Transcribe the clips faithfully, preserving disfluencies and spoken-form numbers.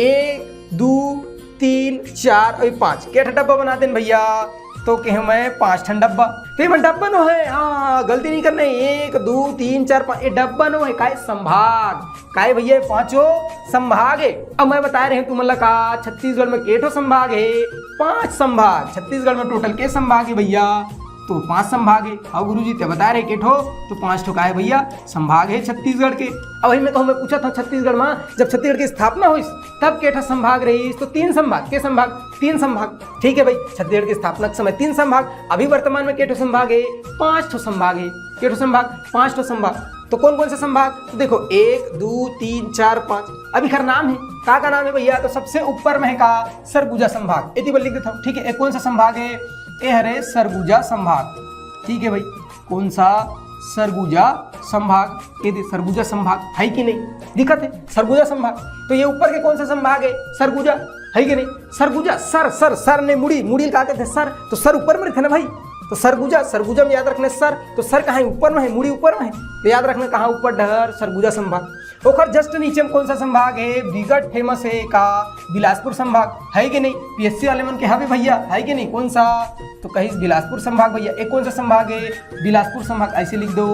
एक, दू, तीन, चार अउ पाँच, के ठन डब्बा बना देन भैया? तो कहे मैं पाँच ठन डब्बा। तो ये डब्बा नो है, हाँ, गलती नहीं करना है। एक, दू, तीन, चार, पाँच, ये डब्बा नो है, काय संभाग, काय भैया, ये पांचों संभाग है। अब मैं बता रहे हूँ तुमन ला का छत्तीसगढ़ में के ठो संभाग है? पांच संभाग। छत्तीसगढ़ में टोटल के संभाग है भैया? तो पांच संभाग है। हाँ गुरुजी, ते बता रहे के ठो, तो पांच ठो का है भैया, संभाग है छत्तीसगढ़ के। अब वही मैं कहूँ, मैं पूछा था छत्तीसगढ़ में जब छत्तीसगढ़ की स्थापना हुई, तब के ठो संभाग रही? तो तीन संभाग। के संभाग? तीन संभाग। ठीक है भाई, छत्तीसगढ़ की स्थापना के समय तीन संभाग, अभी वर्तमान में के ठो संभाग है? पांच ठो संभाग है। के ठो संभाग? पांच ठो संभाग। तो कौन कौन सा संभाग? तो देखो, एक, दू, तीन, चार, पांच। अब इखर नाम है, का का नाम है भैया? तो सबसे ऊपर में है का? सरगुजा संभाग। एती बर लिख देता हूँ, ठीक है। ये कौन सा संभाग है? ये हरे सरगुजा संभाग। ठीक है भाई, कौन सा? सरगुजा संभाग। ये दे सरगुजा संभाग, है कि नहीं? दिखत है सरगुजा संभाग। तो ये ऊपर के कौन सा संभाग है? सरगुजा, है कि नहीं? सरगुजा, सर, सर, सर ने मुड़ी, मुड़ी का कहते हैं सर, तो सर ऊपर में रहते ना भाई। तो सरगुजा, सरगुजा में याद रखने सर, तो सर कहाँ है? ऊपर में है, मुड़ी ऊपर में है। तो याद रखना कहाँ ऊपर डहर? सरगुजा संभाग। ओकर जस्ट नीचे में कौन सा संभाग है? बिकट फेमस है का? बिलासपुर संभाग, है कि नहीं? पीएससी वाले मन के हवे भैया, है कि नहीं? कौन सा? तो कहिस बिलासपुर संभाग भैया। ये कौन सा संभाग है? बिलासपुर संभाग, ऐसे लिख दो,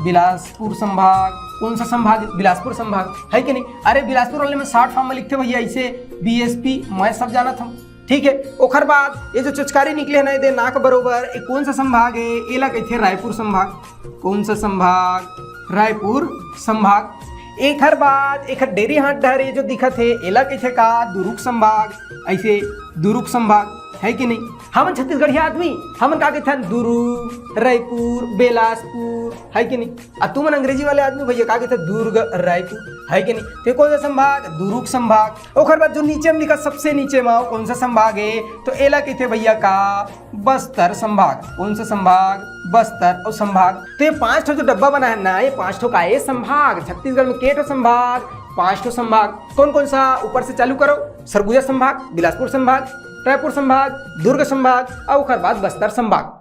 बिलासपुर संभाग। कौन सा संभाग? बिलासपुर संभाग, है कि नहीं? अरे बिलासपुर वाले में शॉर्ट फॉर्म में लिखते भैया, इसे बीएसपी, मैं सब जानत हूँ। ठीक है, ओखर बाद ये जो चुचकारी निकले है ना, ये दे नाक बरोबर, ये कौन सा संभाग है? एला कहिथे रायपुर संभाग। कौन सा संभाग? रायपुर संभाग। एखर बाद एखर डेरी हाथ डहर ये जो दिखत है, एला कहिथे का? दुरुग संभाग। ऐसे दुरुग संभाग, है कि नहीं? हमन छत्तीसगढ़िया आदमी, हमन का कहिथन? दुरुग, रायपुर, बेलासपुर, है कि नहीं? आ तुमन अंग्रेजी वाले आदमी भैया का कहिथे? दुर्ग, रायपुर, है कि नहीं? तो ये कौन सा संभाग? दुरुग संभाग। ओखर बाद जो नीचे में लिखा, सबसे नीचे में, वो कौन सा संभाग है? तो एला कहिथे भैया का? बस्तर संभाग। कौन सा संभाग? बस्तर। और संभाग, तो ये पांच ठो जो डब्बा बना है ना, ये पांच ठो का ये संभाग। छत्तीसगढ़ में के ठो संभाग? पांच ठो संभाग। कौन कौन सा? ऊपर से चालू करो, सरगुजा संभाग, बिलासपुर संभाग, रायपुर संभाग, दुर्ग संभाग और ओखर बाद बस्तर संभाग।